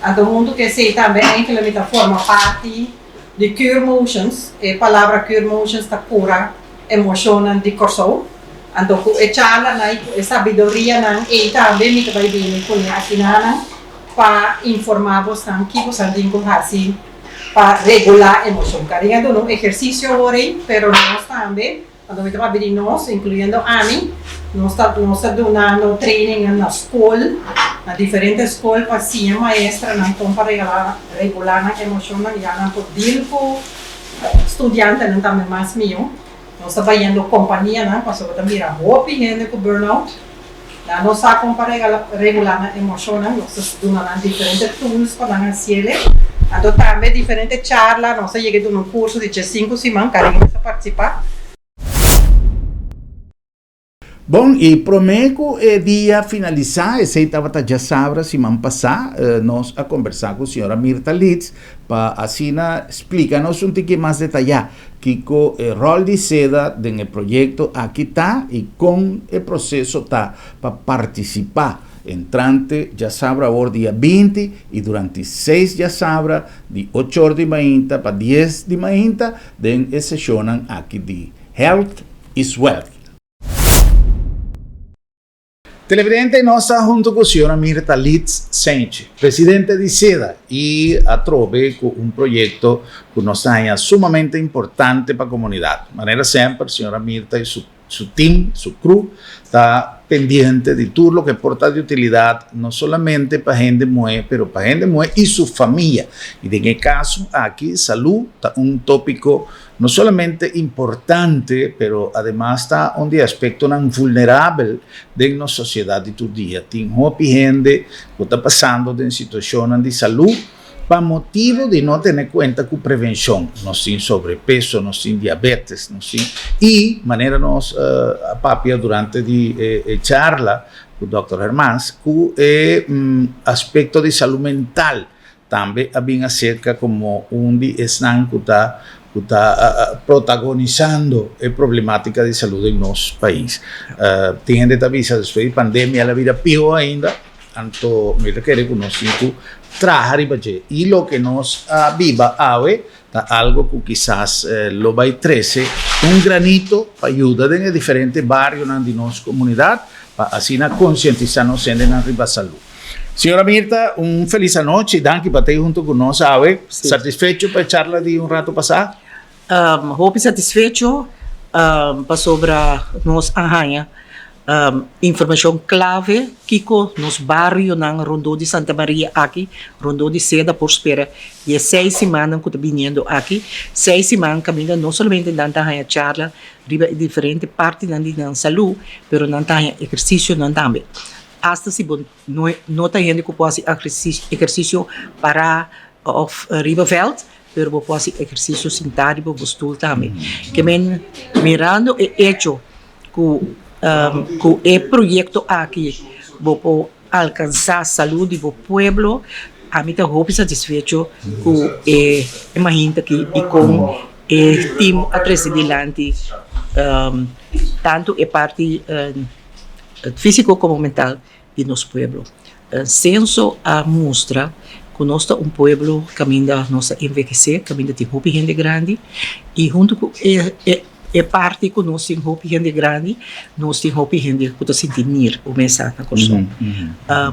Anto hunto cu esey tambe eigenlijk mi ta forma parti. Di Cure Motions, e palabra Cure Motions ta kura emoshonnan di Kòrsou. Anto ku e charlanan i ku e sabidorianan ei tambe mi ta bai bini kuné akinanan pa informá bosnan ki bosan tin ku hasi pa regulá emoshon. Karin a duna un ehersisio awor ei, pero nos tambe, anto mi ta papia di nos, inkluyendo ami, nos ta nos ta dunando trainingnan na skol, na diferente skol pa siña maestranan kon pa regalá regulá nan emoshonnan ya nan por deal ku studiantenan tambe mas mihó. Nos ta bayendo kompanianan pasobra ta mira hopi hende ku burnout. Nan no sa kon pa regulá nan emoshonnan. Nos ta duna nan diferente tools pa nan hasiele. Anto tambe diferente charla. Nos a yega duna un kurso di diesinku siman. Karin mes a partisipá. Bon, i promé ku e dia finalisá, esei tabata djasabra siman pasá, nos a kombersá ku señora Mirta Litz pa asina splika nos un tiki mas detayá kiko e ròl di seda den e proyekto aki ta i kon e proseso ta pa partisipá entrante djasabra awor dia 20 i durante seis djasabra di ochor di mainta pa dies di mainta den e seshonnan aki di Health is Wealth. Televidente, nos ta hunto cu señora Mirta Litz Senchi, presidente di seda y atrobe cu un proyecto cu nos ta haña sumamente importante pa comunidad. Manera semper, señora Mirta y su su team, su crew, ta pendiente di tur loke por ta di utilidad no solamente pa hende muhé, pero pa hende muhé y su famia. Y den e caso aki, salud ta un topico no solamente importante, pero ademas ta un di e aspectonan vulnerabel den nos sociedad di tur dia. Tin hopi hende cu ta pasando den situacionnan di salud pa motibo di no tene cuenta cu prevencion. Nos tin sobrepeso, nos tin diabetes, nos tin y manera nos a papia durante di e charla cu Dòkter Hermans cu e aspecto di salud mental Tambe a bin acerca como un di esnan cu ta cu ta protagonisando e problematica di salud den nos pais. Tin hende ta bisa despues di pandemia la bira piho ainda, anto mi ta kere cu nos tin cu traha riba dje. Y loke nos a biba awe ta algo cu kisas lo bay trece un granito pa yuda den e diferente barionan di nos comunidad pa asina concientisa nos hendenan riba salud. Señora Mirta, un felis anochi. Danki pa ta hunto ku nos awe. Satisfecho pa e charla di un rato pasá? Hopi satisfecho pasobra nos a haña informashon klave kiko nos barionan rondó di Santa Maria aki, rondó di Seda por spera di e seis simannan ku ta biniendo aki. Seis siman kaminda no solamente nan ta haña charla riba e diferente partinan di nan salú, pero nan ta haña ehersisionan tambe. Asta si bo no no ta hende ku por hasi ehersisio pará òf riba vèlt, pero bo por hasi ehersisio sintá riba bo stul tambe. Ke men mirando e echo ku ku e proyekto aki bo por alkansá salú di bo pueblo, ami ta hopi satisfecho ku e mahinta aki i kon e tim a trese dilanti tantu e parti. Físiko komo mental di nos pueblo. Senso a mustra ku nos ta un pueblo kaminda nos ta envehesé, kaminda tin hopi hende grandi i huntu ku e parti ku nos tin hopi hende grandi, nos tin hopi hende ku ta sinti nir ku mesa na Kòrsou,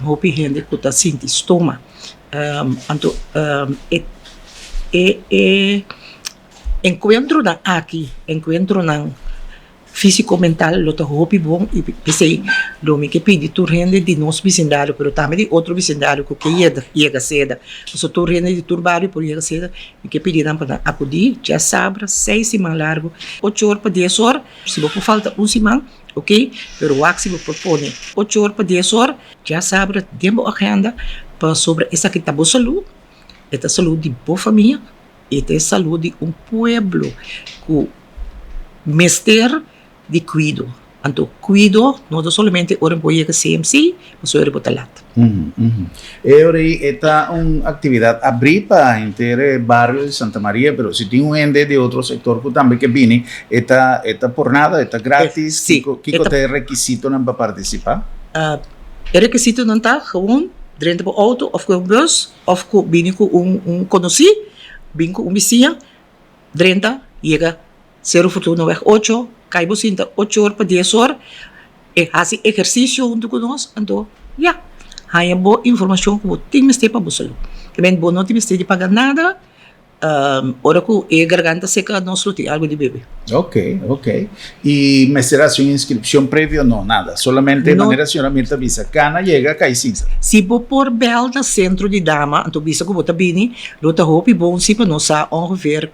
hopi hende ku ta sinti stoma. Anto e enkuentronan aki, enkuentronan. Físiko mental lo ta hopi bon i p'esei lo mi ke pidi tur hende di nos bisindario pero tambe di otro bisindario ku ke yega seda pasobra tur hende di tur bario por yega seda mi ke pidi nan pa nan akudí djasabra seis siman largu ocho or pa dies or si bo por falta un siman ok pero wak si bo por pone ocho or pa dies or djasabra den bo agenda pasobra esaki ta bo salú e ta salú di bo famia. E ta e salud di un pueblo ku mester di kuido. Anto kuido no ta solamente ora bo yega CMC, pasobra ora bo ta lat. E ora ei e ta un aktividat abrí pa henter e bario di Santa Maria, pero si tin un hende di otro sektor ku tambe ke bini, e ta e ta por nada, e ta gratis? Kiko kiko ta e rekisitonan pa partisipá? E rekisitonan ta gewoon drenta bo outo òf ku un bus. Of ku bini ku un un konosí, bin ku un bisiña. Drenta, yega Seru Fortunaweg ocho, kai bo sinta ocho or pa dies or, e hasi ehersisio huntu ku nos, anto ya, haña bo informashon ku bo tin mester pa bo salú. Te men bo no tin mester di paga nada, ora ku e garganta seka nos lo tin algu di bebe. Ok, ok. I mester hasi un inskripshon previo? No, nada. Solamente manera señora Mirta bisa, kana yega kai sinsa. Si bo por bel na sentro di dama, anto bisa ku bo ta bini, lo ta hopi bon si pa nos sa ongeveer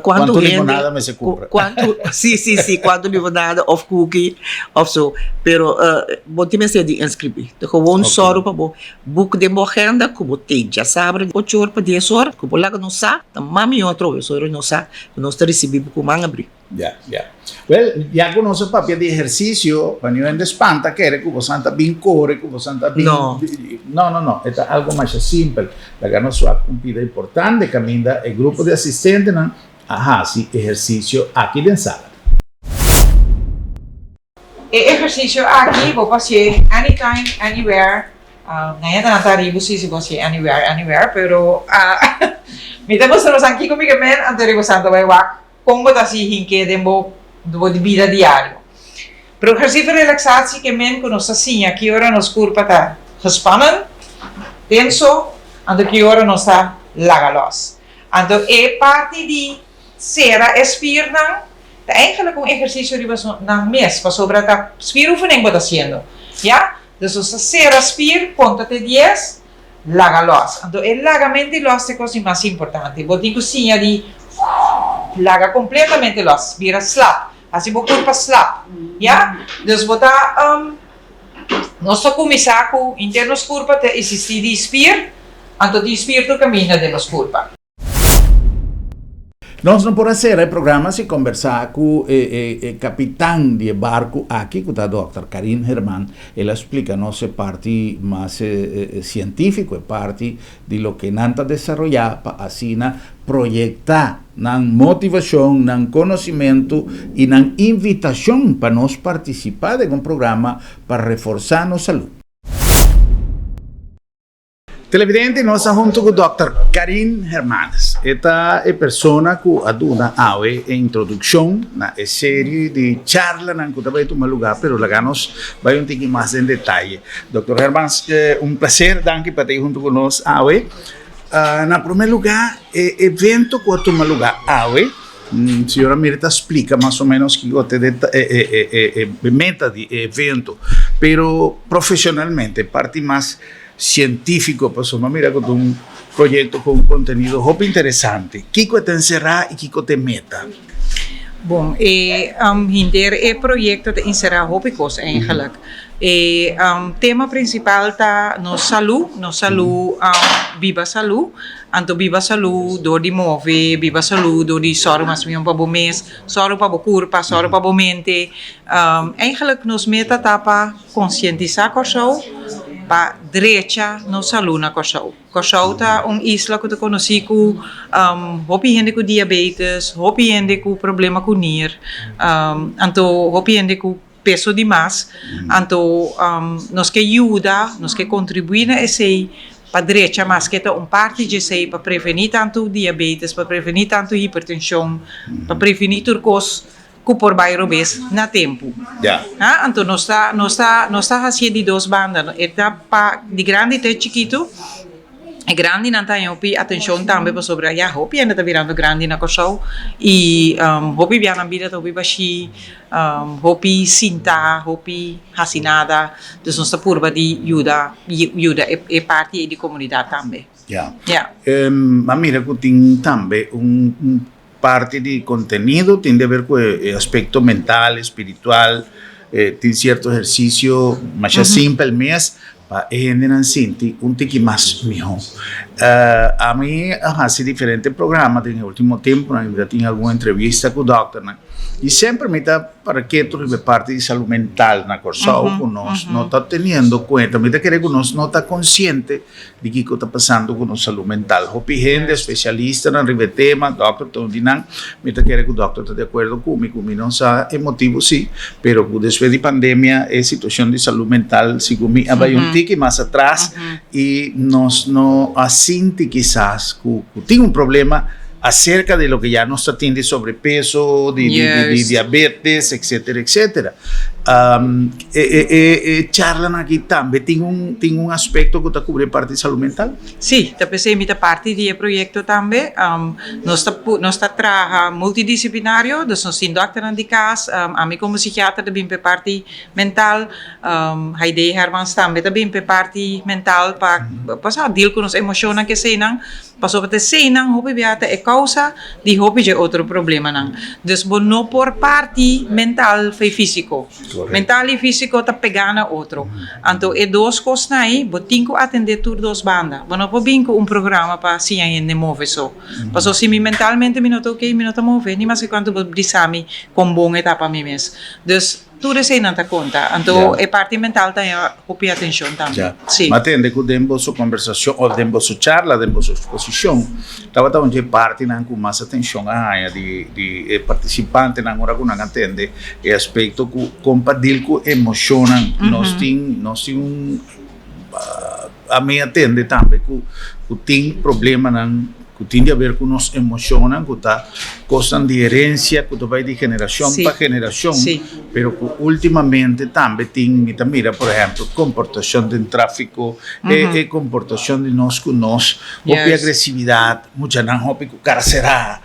Cuanto hende limonada mester cumpra. Cuanto, si, si, si, cuanto limonada of cookie of so. Pero bo tin mester di inscribi. Ta gewoon okay. Sòru pa bo boek den bo agenda ku bo tin djasabra ocho or pa dies or ku bo laga nos sa, ta mas mihó atrobe sòru nos sa ku nos ta risibi bo ku man abrí. Ya, ya. Wel, ya ku nos a papia di ehersisio, pa niun hende spanta kere ku bosan ta bin kore, ku bosan ta bin. No. No, no, no. E ta algu masha simpel. Laga nos wak un pida importante kaminda e grupo di asistentenan a hasi ehersisio aki den sala. E ehersisio aki bo por hasié anytime, anywhere. Na hende nan ta ribu si si bo hasié anywhere, anywhere, pero mi ta mustra bosan kiko mi ke men, anto riba bosan ta bai wak Kon bo ta hasi hink'é den bo bo bida diario? Progresieve relaxatie ke men ku nos ta siña ki ora nos kurpa ta gespannen, tenso, anto ki ora nos ta laga lòs. Anto e parti di sera e spiernan ta eigenlijk un ehersisio riba nan mes, pasobra ta spieroefening bo ta hasiendo, ya? Dus nos ta sera spier, konta te dies, Laga lòs. Anto e lagamentu di lòs ta e kos di mas importante. Bo tin ku siña di laga kompletamente lòs, bira slap, hasi bo kurpa slap, ya. Dus bo ta, nos ta kuminsá ku henter nos kurpa ta eksistí di spier, anto tin spier tur kaminda den nos kurpa. Nos no por a sera e programa sin kombersá ku e e kapitan di e barku aki ku ta dòkter Karin Herman. El a splika nos e parti mas sientífiko, e parti di loke nan ta desaroyá pa asina proyektá nan motivashon, nan konosimentu i nan invitashon pa nos partisipá den un programa pa reforsá nos salú. Televidente, nos ta hunto ku Dòkter Karin Hermanes. E ta e persona ku a duna awe e introdukshon na e serie di charlanan ku ta bai tuma lugá, pero laga nos bai un tiki mas den detaye. Dòkter Hermans, un plaser, danki pa ta ei hunto ku nos awe. Na promé lugá, e evento ku a tuma lugá awe, Señora Mirta splika mas o menos kiko ta e meta di e evento, pero profesionalmente, parti mas Científico, pasobra mira cu ta un proyecto cu un contenido hopi interesante. Kico e ta encerá y kico ta e meta? Bon, e henter e proyecto ta encerá hopi cos eigenlijk. E tema principal ta nos salú, nos salú, biba salú. Anto biba salú dor di move, biba salú dor di sòru mas mihó pa bo mes, sòru pa bo kurpa, sòru pa bo mente. Eigenlijk nos meta ta pa Konsientisá Kòrsou pa drecha nos salú na Kòrsou. Kòrsou ta un isla ku ta konosí ku hopi hende ku diabetes, hopi hende ku problema ku nir, anto hopi hende ku peso di mas. Anto nos ke yuda, nos ke kontribuí na esei pa drecha maske ta un parti dje esei pa prevení tantu diabetes, pa prevení tantu hipertenshon, pa prevení tur kos. Ku por bai robes na tempu. Ha, anto nos ta, nos ta, nos ta hasié di dos banda. E ta pa di grandi te chikitu. E grandinan ta haña hopi atenshon tambe pasobra ya hopi hende ta birando grandi na Kòrsou i hopi bia nan bida ta hopi bashí, hopi sintá, hopi hasi nada. Dus nos ta purba di yuda, yuda e parti ei di komunidat tambe. Ya. A mira ku tin tambe un Parti di contenido tin de ver cu e aspecto mental, espiritual, tin cierto ehercicio masha simpel mes pa e hendenan sinti un tiki mas miho. Ami a haci diferente programa den e ultimo temponan y mi ta tin algun entrevista cu dokternan. I semper mi ta para ketu riba e parti di salú mental na Kòrsou ku nos no ta teniendo kuenta. Mi ta kere ku nos no ta konsiente di kiko ta pasando ku nos salú mental. Hopi hende, spesialistanan riba e tema, dòkter ta un di nan. Mi ta kere ku dòkter ta di akuerdo ku mi, ku mi no sa e motibu si, pero ku despues di pandemia e situashon di salú mental sigun mi a bai un tiki mas atras i nos no a sinti kisas ku tin un problema acerca di loke ya nos ta tin di sobrepeso, di diabetes, etcetera, etcetera. E e e charlanan aki tambe tin un tin un aspecto cu ta cubri e parti di salud mental? Sí, ta p'esei mi ta parti di e proyecto tambe. Nos ta nos ta traha multidisciplinario, dus nos tin dokternan di cas, ami como psikiater ta bin p'e parti mental, Haidee Hermans tambe ta bin p'e parti mental pa pa sa deal cu nos emocionnan keseinan. Pasobra ta eseinan hopi bia ta e kousa di hopi dje otro problemanan. Dus bo no por parti mental fei físiko. Mental i físiko ta pegá na otro. Anto e dos kosnan ei bo tin ku atendé tur dos banda. Bo no por bin ku un programa pa siña hende move so. Pasobra si mi mentalmente mi no ta oke, mi no ta move, ni maske kuantu bo bisa mi kon bon e ta pa mi mes. Dus. Tur eseinan ta konta. Anto e parti mental ta haña hopi atenshon tambe. Ya. Sí. Ma tende ku den boso kombersashon òf den boso charla, den boso eksposishon, tabata un dje partinan ku mas atenshon a haña di di e partisipantenan ora ku nan a tende e aspekto ku kon pa dil ku emoshonnan. Nos tin nos tin un ami a tende tambe ku ku tin problemanan ku tin di haber ku nos emoshonnan ku ta kosnan di herensia ku ta bai di generashon pa generashon, pero ku ultimamente tambe tin, mi ta mira por ehèmpel komportashon den tráfiko, e komportashon di nos ku nos, hopi agresividat, muchanan hopi ku kara será,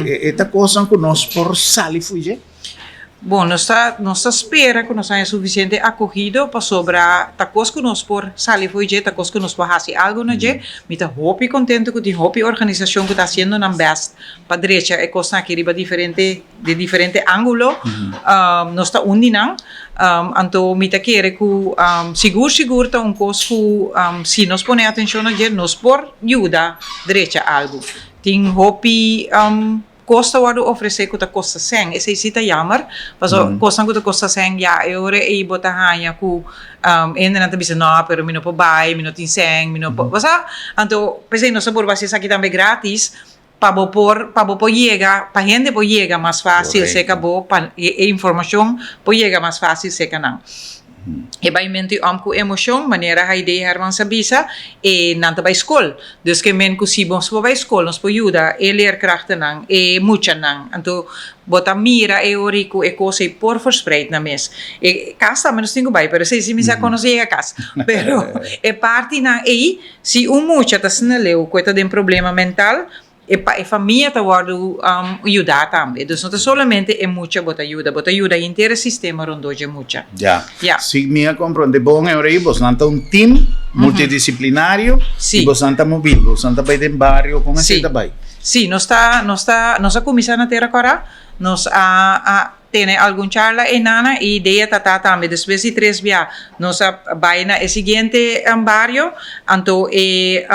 e ta kosnan ku nos por sali fo'i dje. Bon, nos ta nos ta spera ku nos haña sufisiente akohido pasobra ta kos ku nos por sali fo'i dje, ta kos ku nos por hasi algu na dje. Mi ta hopi kontentu ku tin hopi organisashon ku ta hasiendo nan bèst pa drecha e kosnan aki riba diferente di diferente ángulo. Nos ta un di nan. Anto mi ta kere ku sigur sigur ta un kos ku si nos pone atenshon na dje nos por yuda drecha algu. Tin hopi. Kos ta wòrdu ofresé ku ta kosta sèn, esei sí ta yammer, pasobra kosnan ku ta kosta sèn ya e ora ei bo ta haña ku hendenan ta bisa no pero mi no por bai, mi no tin sèn, mi no por, bo sa? Anto p'esei nos ta por hasi esaki tambe gratis pa bo por pa bo por yega, pa hende por yega mas fásil serka bo, pa e informashon por yega mas fásil serka nan. E baimentu i om ku emoshon, manera Haidee Hermans a bisa, e nan ta bai skol. Dus ke men ku si nos por bai skol nos por yuda e leerkrachtennan, e muchanan. Anto bo ta mira e ora ku e kos ei por verspreid nan mes. E kas tambe nos tin ku bai, pero esei si mi sa kon nos yega kas. Pero e partinan ei, si un mucha ta sneleu ku e ta den problema mental, E pa e famia ta wòrdu yudá tambe. Dus no ta solamente e mucha bo ta yuda, bo ta yuda henter e sistema rondó dje mucha. Ya. Ya. Si mi a komprondé bon e ora ei, bosnan ta un tim multidisiplinario Si. i bosnan ta mobil, bosnan ta bai den bario, kon esei Si. ta bai? Si, nos ta, nos ta, nos a kuminsá na Tera Kòrá, nos a a tene algun charla einana i idea ta ta tambe despues di tres bia nos a bai na e siguiente bario, anto e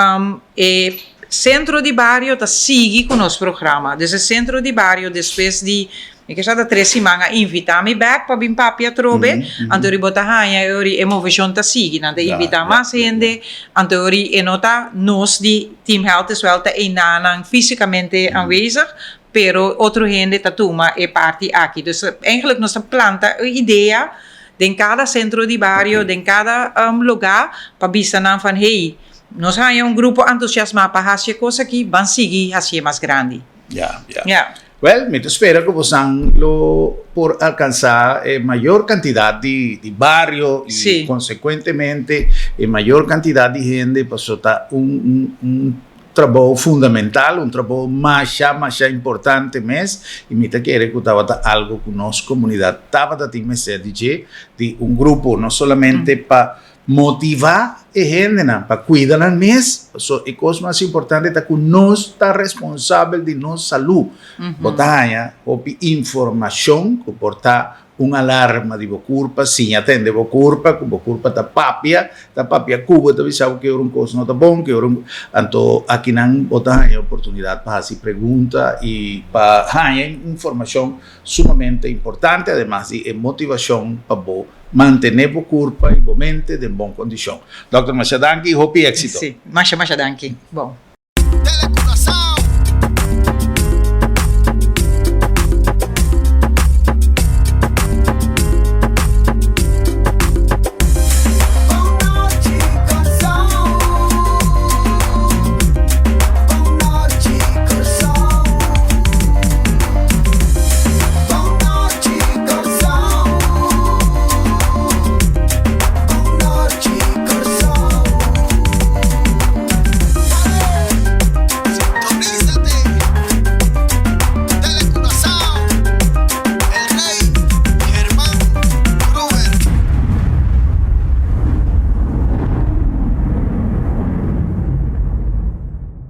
e Centro di Bario ta sigui cu nos programa. Dus e Centro di Bario despues di, mi ke sa ta tres siman a invita mi bek pa bin papia atrobe, anto ri bo ta haña e ori e movecion ta sigui. Nan ta invita mas hende, anto ori e no ta nos di Team Health is Wealth ta einanan fisicamente aanwezig, pero otro hende ta tuma e parti aki. Dus eigenlijk nos ta planta e idea den cada Centro di Bario, den cada lugar pa bisa nan van hey, Nos haña un grupo antusiasmá pa hasi e kos aki, ban sigui hasié mas grandi. Ya, ya. Ya. Wèl, mi ta spera ku bosan lo por alkansá e mayor kantidat di di bario i Sí. konsekuentemente e mayor kantidat di hende pasobra ta un un un trabou fundamental, un trabou masha masha importante mes i mi ta kere ku tabata algu ku nos komunidat tabata tin mester di dje, di un grupo no solamente pa Motivá e hendenan pa kuida nan mes, paso e kos mas importante ta ku nos ta responsabel di nos salú. Bo ta haña hopi informashon ku por ta. Un alarma di bo kurpa, siña tende bo kurpa, ku bo kurpa ta papia, ta papia ku bo, ta bisa bo ke ora un kos no ta bon, ke ora un. Anto akinan bo ta haña oportunidat pa hasi pregunta i pa haña informashon sumamente importante, ademas di e motivashon pa bo mantené bo kurpa i bo mente den bon kondishon. Dòkter masha danki i hopi éksito. Sí, masha masha danki. Bon.